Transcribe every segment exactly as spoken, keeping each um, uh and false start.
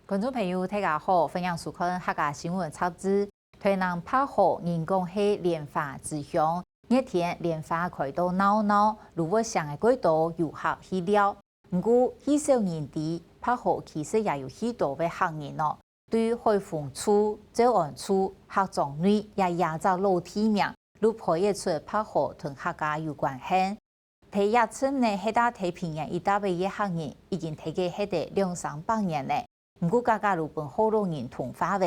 觀眾朋友，大家好，歡迎收看客家新聞雜誌。臺南白河人講係蓮花之鄉，熱天蓮花開到鬧鬧，路尾上个蓋多遊客去尞。毋過，去少人知，白河其實也有許多个客人哦。對海豐厝、詔安厝、客庄內這幾隻老地名，就背得出白河同客家有關係。 在這陣呢，係大體平原一帶个客人已經在該歇了兩三百年了，毋過，家家就分學老人同化了。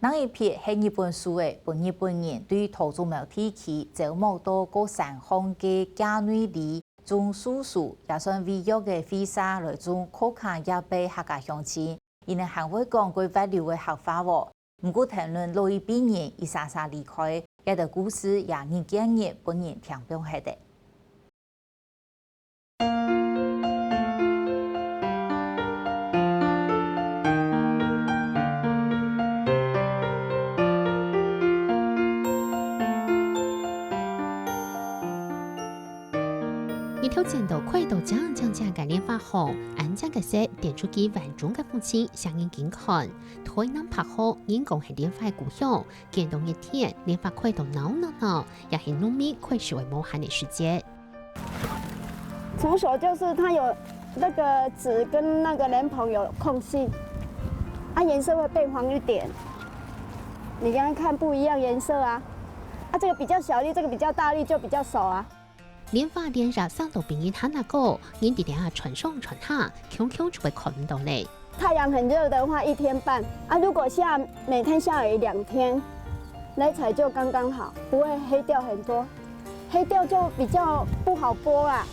另一批係日本輸个，分日本人對桃竹苗地區招募到高山項个界內里種樹樹，也算違約个會社來種可卡葉个客家鄉親，佢等還會講過滑溜个客話哦。毋過，聽論老一輩人一儕儕離開，這兜故事也日見日分人聽放忒了。 日頭正到開到靚靚靚个蓮花巷，恁靚个色，電視機萬眾个風景，聲音緊看。臺南白河，人講係蓮花个故鄉，見到熱天，蓮花開到鬧鬧鬧，也係農民開始會無閒个時節。 成熟就是它有那個籽跟那個蓮蓬有空隙，啊，顏色會變黃一點。你剛剛看不一樣顏色啊，啊，這個比較小粒，這個比較大粒就比較熟啊。蓮花連續生到比人還較高，人在這下穿上穿下，強強就會看毋到了。太陽很熱的話，一天半啊，如果下每天下雨兩天，來採就剛剛好，不會黑掉很多。 黑掉就比較不好剝啦。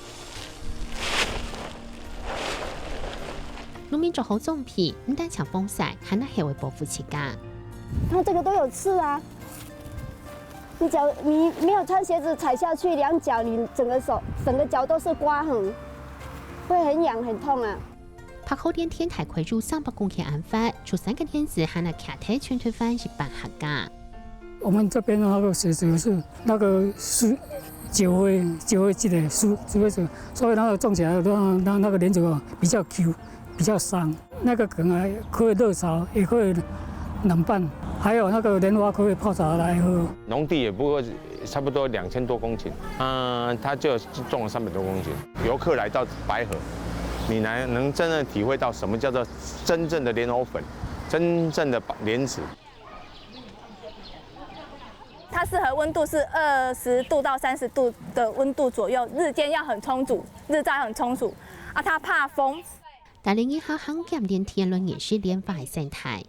農民著好裝備，毋單淨防曬，還愛會保護自家。它這個都有刺啊，你腳，你沒有穿鞋子踩下去，兩腳你整個手、整個腳都是刮痕，會很癢很痛啊。 白河蓮田大概有三百公頃恁闊，出產个蓮子還愛徛在全臺灣一般客家。我們這邊的那個水質是那個是九月九月季的樹，九月季，所以那個種起來，讓讓那個蓮子哦比較Q，比較香。那個梗啊，可以熱炒，也可以冷拌，還有那個蓮花可以泡茶來喝。農地也不過差不多兩千多公頃，啊，它就種了三百多公頃。游客來到白河，你能能真正體會到什麼叫做真正的蓮藕粉，真正的蓮子。它適合溫度是二十度到三十度的溫度左右，日間要很充足，日照要很充足，啊，它怕風。帶領一下行兼連天輪也是蓮花的生態。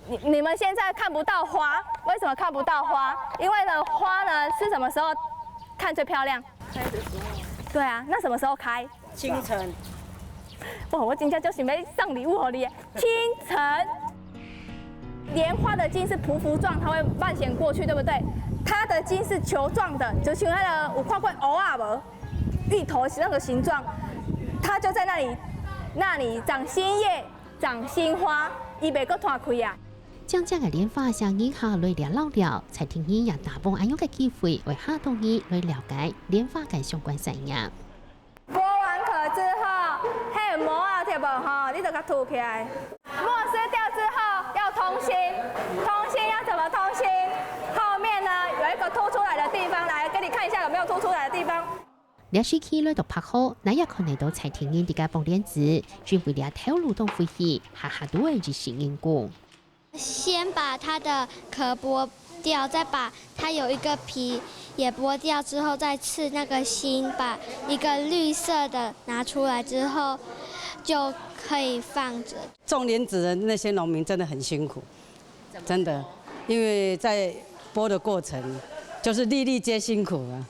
你你们现在看不到花，为什么看不到花？因为呢，花呢是什么时候看最漂亮？开的时候。对啊，那什么时候开？清晨。哇，我今天就准备送礼物给你耶，清晨。莲花的茎是匍匐状，它会蔓延过去，对不对？它的茎是球状的，就像那个有看过芋仔无？芋头那个形状，它就在那里，那里长新叶。 长新花，伊袂个斷開啊。靚靚个蓮花，想人客來尞尞尞，在天氣也打幫恁樣个機會，會下到你來了解蓮花个相關產業。剝完殼之後，還有膜啊，對不？吼，你就給它吐起來。膜撕掉之後要通心，通心要怎麼通心？後面呢有一個凸出來的地方，來給你看一下有沒有凸出來的地方。 這時期來到白河，哪也看得到在地人在該剝蓮子，因為這頭路當費氣，下下都愛一息人工。先把它的殼剝掉，再把它有一個皮也剝掉之後，再刺那個心，把一個綠色的拿出來之後，就可以放著。種蓮子的那些農民真的很辛苦，真的，因為在剝的過程，就是粒粒皆辛苦啊。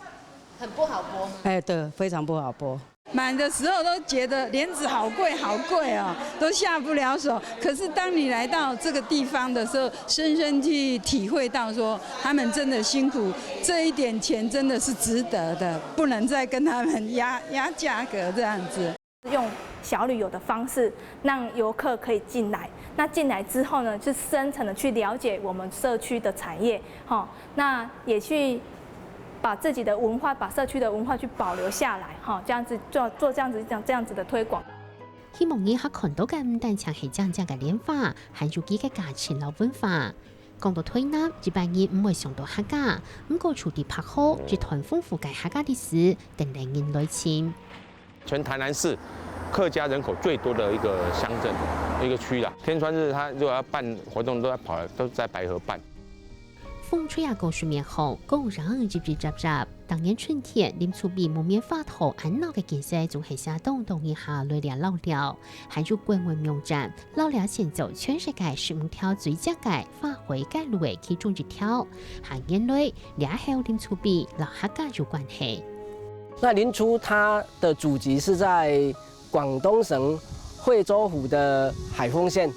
很不好剝嗎？哎，對，非常不好剝。買的時候都覺得蓮子好貴，好貴哦，都下不了手。可是當你來到這個地方的時候，深深去體會到說他們真的辛苦，這一點錢真的是值得的，不能再跟他們壓壓價格這樣子。 用小旅遊的方式，讓遊客可以進來。那進來之後呢，就深層的去了解我們社區的產業，吼，那也去把自己的文化，把社區的文化去保留下來，吼，這樣子做做這樣子這樣這樣子的推廣。希望人客看到个毋單淨係靚靚个蓮花，還有佢个價錢摎文化。講到臺南，一般人毋會想到客家，毋過除了白河，一段豐富个客家歷史，等等人來尋。全台南市客家人口最多的一個鄉鎮，一個區啦。天穿日他如果要辦活動，都在跑，都在白河辦。風吹啊，高樹面項，工人嘰嘰喳喳。當年春天，林厝邊木棉花糖恁鬧个景色，總係吸當多人客來這遶尞。還有觀光網站，摎這選做全世界十五條最靚个花卉街路个其中一條。還原來，這後林厝邊摎客家有關係。那林初他的祖籍是在廣東省惠州府的海豐縣，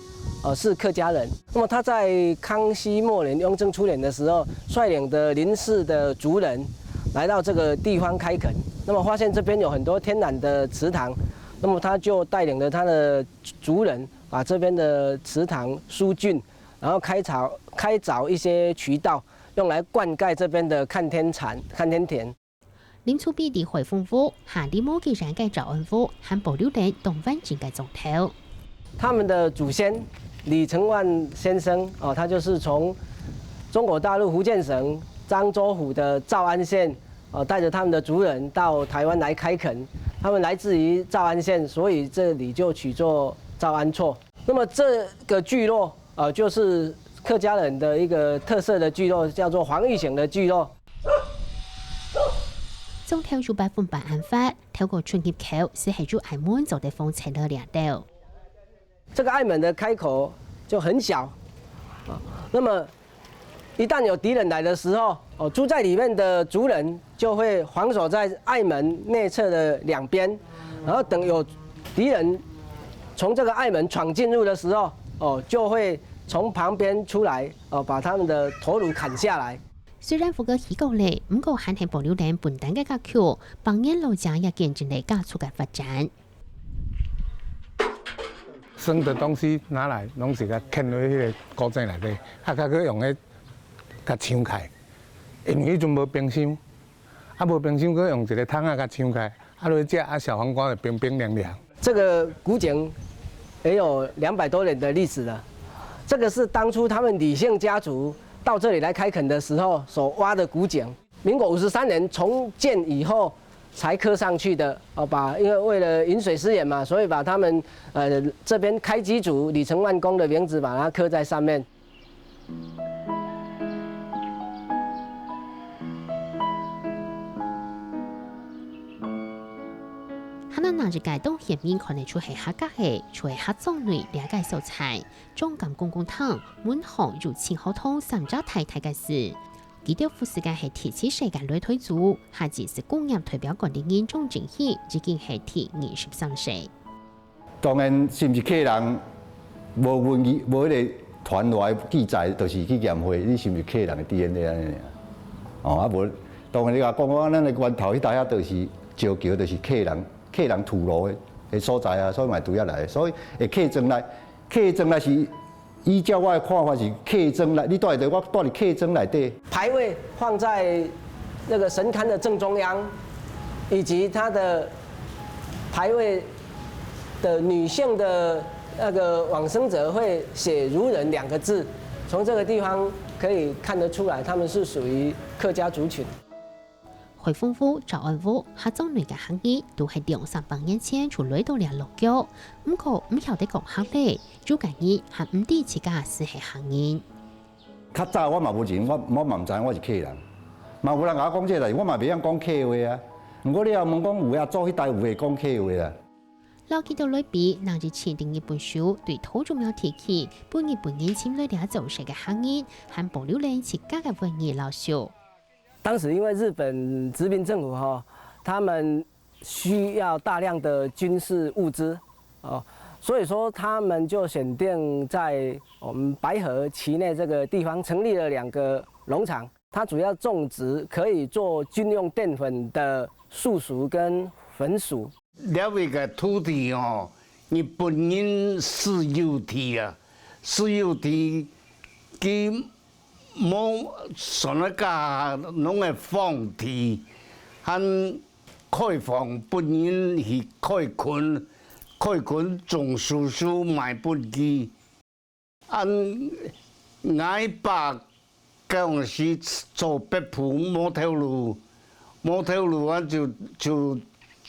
呃，是客家人。那麼他在康熙末年、雍正初年的時候，率領的林氏的族人來到這個地方開墾，那麼發現這邊有很多天然的池塘，那麼他就帶領了他的族人把這邊的池塘疏浚，然後開鑿，開鑿一些渠道，用來灌溉這邊的看天田，看天田。林厝邊个海豐屋，下里無幾遠个詔安屋，還保留等當完整个莊頭。他們的祖先李承萬先生，哦，他就是從中國大陸福建省漳州府的詔安縣，哦，帶著他們的族人到臺灣來開墾。他們來自於詔安縣，所以這裡就取作詔安厝。那麼這個聚落，呃，就是客家人的一個特色的聚落，叫做防禦型的聚落。莊頭有八分半恁闊，透過出入口，就係有矮門做得放車來這兜。這個矮門的開口就很小，啊，那麼一旦有敵人來的時候，哦，住在裡面的族人就會防守在矮門內側的兩邊，然後等有敵人從這個矮門闖進入的時候，哦，就會從旁邊出來，哦，把他們的頭顱砍下來。雖然屋个起高了，毋過還係保留等本旦个格局，百年老屋也見證了家族个發展。生的東西拿來，攏是共囥落去彼个古井內底，啊，才去用彼共沖開，因為彼陣無冰箱，啊，無冰箱，閣用一个桶仔共沖開，啊，落去食，啊，小黃瓜就冰冰涼涼。這個古井也有兩百多年的歷史了。這個是當初他們李姓家族到這裡來開墾的時候所挖的古井。民國五十三年重建以後才刻上去的，哦，把，因為為了飲水思源嘛，所以把他們，呃，這邊開基族李承萬公的名字把它刻在上面。 還有另一个當顯眼看得出係客家个，就係客庄內這个所在。總監公公廳，門項有清河堂三隻太太个字。佢兜服侍个係第七世个擂台族，下至係工業代表管理人張正興，已經係第二十三世。 當然，是毋是客人，無文字，無彼个傳落來記載，就是去驗貨，你是毋是客人的D N A按呢爾。哦，啊無，當然你若講講咱的源頭彼搭遐，就是石橋，就是客人，客人吐露的，的所在啊，所以嘛拄仔來，所以會客庄內，客庄內是 依照我的看法是客庄內，你蹛佇，我蹛佇客庄內底。牌位放在那個神龕的正中央，以及它的牌位的女性的那個往生者會寫「孺人」兩個字，從這個地方可以看得出來，他們是屬於客家族群。 海豐屋、詔安屋、客庄內个客人，都係兩三百年前就來到這落腳。毋過，毋曉得講客了，有个人還毋知自家就係客人。較早我嘛無認，我，我嘛毋知影我是客人，嘛無人共我講這个代誌，我嘛袂曉講客話啊。毋過你若問講有影，做彼代有會講客話啊。摎佢兜來比，另一千零一本書對桃竹苗地區分日本人尋來這做事个客人，還保留了自家个文字摎書。 當時因為日本殖民政府哈，他們需要大量的軍事物資哦，所以說他們就選定在我們白河旗內這個地方成立了兩個農場，它主要種植可以做軍用澱粉的樹薯跟粉薯。這位个土地哦，日本人私有地啊，私有地，佢 無像該家攏會荒地，還開放分人去開墾，開墾種樹樹賣分佢。恁𠊎爸該央時做北埔無頭路，無頭路，啊就就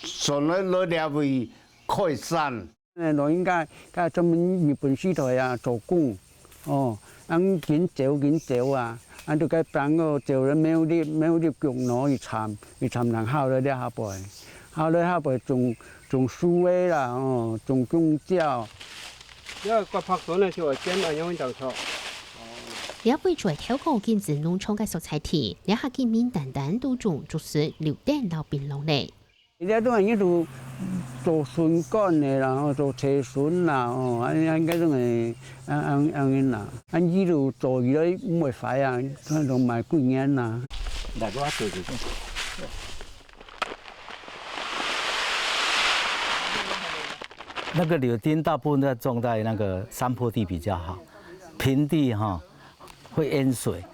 轉來來這位開山。老人家該專門日本時代啊做工，哦，恁緊走緊走啊，恁就該板哦走了沒有力，沒有力腳挪一站一站，人好了這下背，好了下背種種樹仔啦，哦，種弓蕉。 這个割白筍个就會剪恁樣一條條。這位就係頭過金子農場个所在地，這下居民單單都種竹筍、柳丁摎檳榔咧。這種人都做筍乾个啦，吼，做車筍啦，吼，恁樣該種个，恁恁恁樣啦，恁一路做起來毋會壞啊，可能賣幾年啦。來，我做做。 那個柳丁大部分都種在那個山坡地比較好，平地哈會淹水，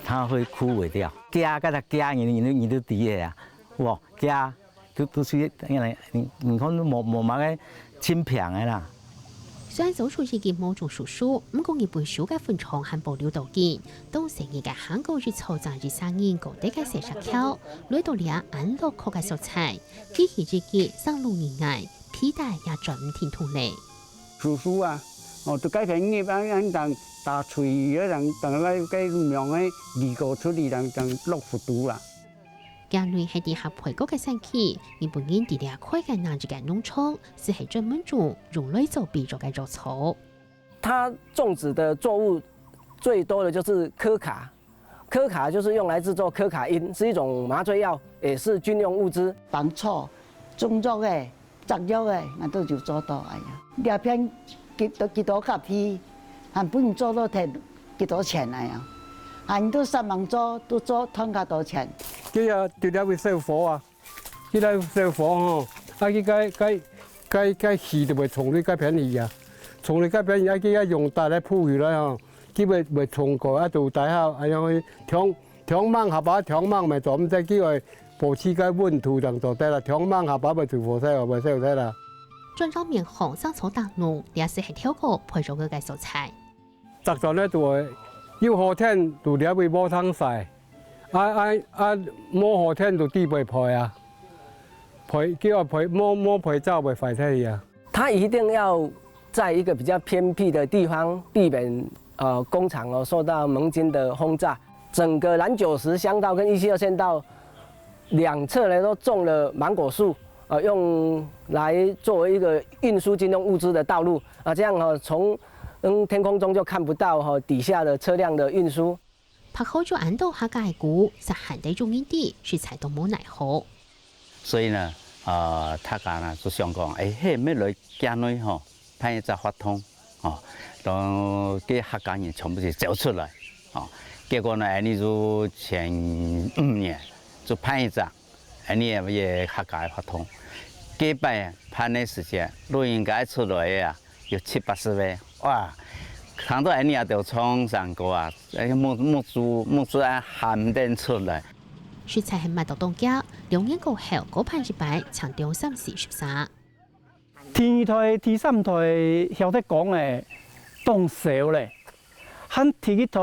它會枯萎掉。莢，該隻莢，你你你都知个啊，哇，莢都都是，你你看無無麼个清平个啦。雖然早就已經無種樹樹，毋過日本樹个墳場還保留到今。當細人个行過一座正一三人高低个細石橋，來到這安樂角个所在， 記起自家生路人愛，皮帶也轉毋停動咧。樹樹啊，哦，都該片葉啊，恁當打碎，恁當當來該樣个，離過出去，當當落覆肚啊。今內係地下配角个山區，日本人佇這開个那一个農場，就係專門種用來做肥料个藥草。 它種植的作物最多的就是柯卡，柯卡就是用來製作柯卡因，是一種麻醉藥，也是軍用物資。幫助種藥个、摘藥个，𠊎都有做到，哎呀，這片幾多幾多甲皮，還分人做到忒幾多錢，哎呀，還都上網做，都做賺較多錢。佢啊，就了會燒火啊。 佢來燒火吼，啊，佢該該該該氣就會衝去該片去啊，衝去該片去，啊，佢愛用大來鋪起來吼，佢會會衝過，啊，就大下，啊，因為長長芒下巴，長芒咪做毋得，佢會保持該溫度正做得啦，長芒下巴會就火燒，會燒得啦。轉到棉花生草大農，這就係頭過培育个个所在。 摘轉來就會，有好天就這位無通曬，啊啊啊，無好天就地背培啊，培，叫培，無無培早會壞忒去啊。它一定要在一個比較偏僻的地方，避免呃工廠哦受到盟軍的轟炸。整個蘭九十鄉道跟一七二縣道兩側呢都種了芒果樹，呃，用來作為一個運輸軍用物資的道路。 啊，這樣哦，從嗯天空中就看不到哈底下的車輛的運輸。白河就恁多客家个古，實還得有人知，實在都無奈何。所以呢，呃，大家呢就想講，哎，係毋係來境內吼，辦一隻活動，吼，當該客家人全部就走出來，吼。結果呢，恁呢就前五年就辦一隻 恁呢个客家个活動。該擺辦个時節，老人家出來个啊，有七八十位，哇！聽到恁呢啊，就唱山歌啊，哎，目目珠目珠啊，含等出來。實在係賣到當遽，兩年過後，過辦一擺，請到三四十儕。第二代、第三代曉得講个，當少咧，還第一代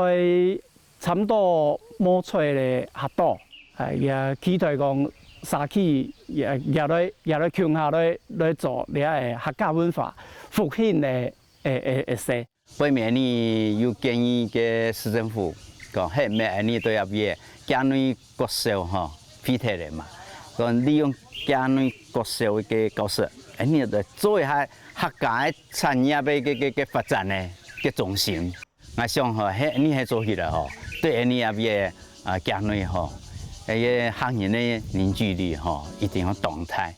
差毋多無出咧較多。哎，也期待講社區也也來也來共下來來做這个客家文化復興个个个个事。背面呢有建議个市政府，講係毋係恁呢對這位个境內國小吼，廢忒咧嘛，講利用境內國小个教室，恁呢來做一下客家个產業个个个个發展个个中心。 𠊎想吼，係，你係做起來吼，對𠊎這位个啊境內吼，該个客人个凝聚力吼，一定會當大。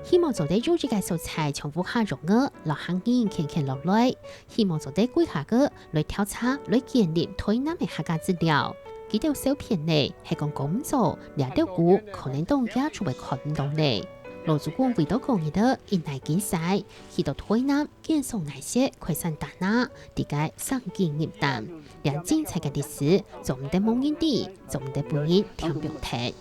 希望做得有一個所在，將屋下育兒摎客人牽牽落來。希望做得歸下个來調查、來建立台南个客家資料。佢兜小片呢，係講講毋做，這兜古可能當遽就會看毋到咧。 老祖公為著講日仔，一耐緊徙，去到台南，建商泥石開山打林，在該生根入淡。這精彩个歷史，做毋得無人知，做毋得分人添放忒。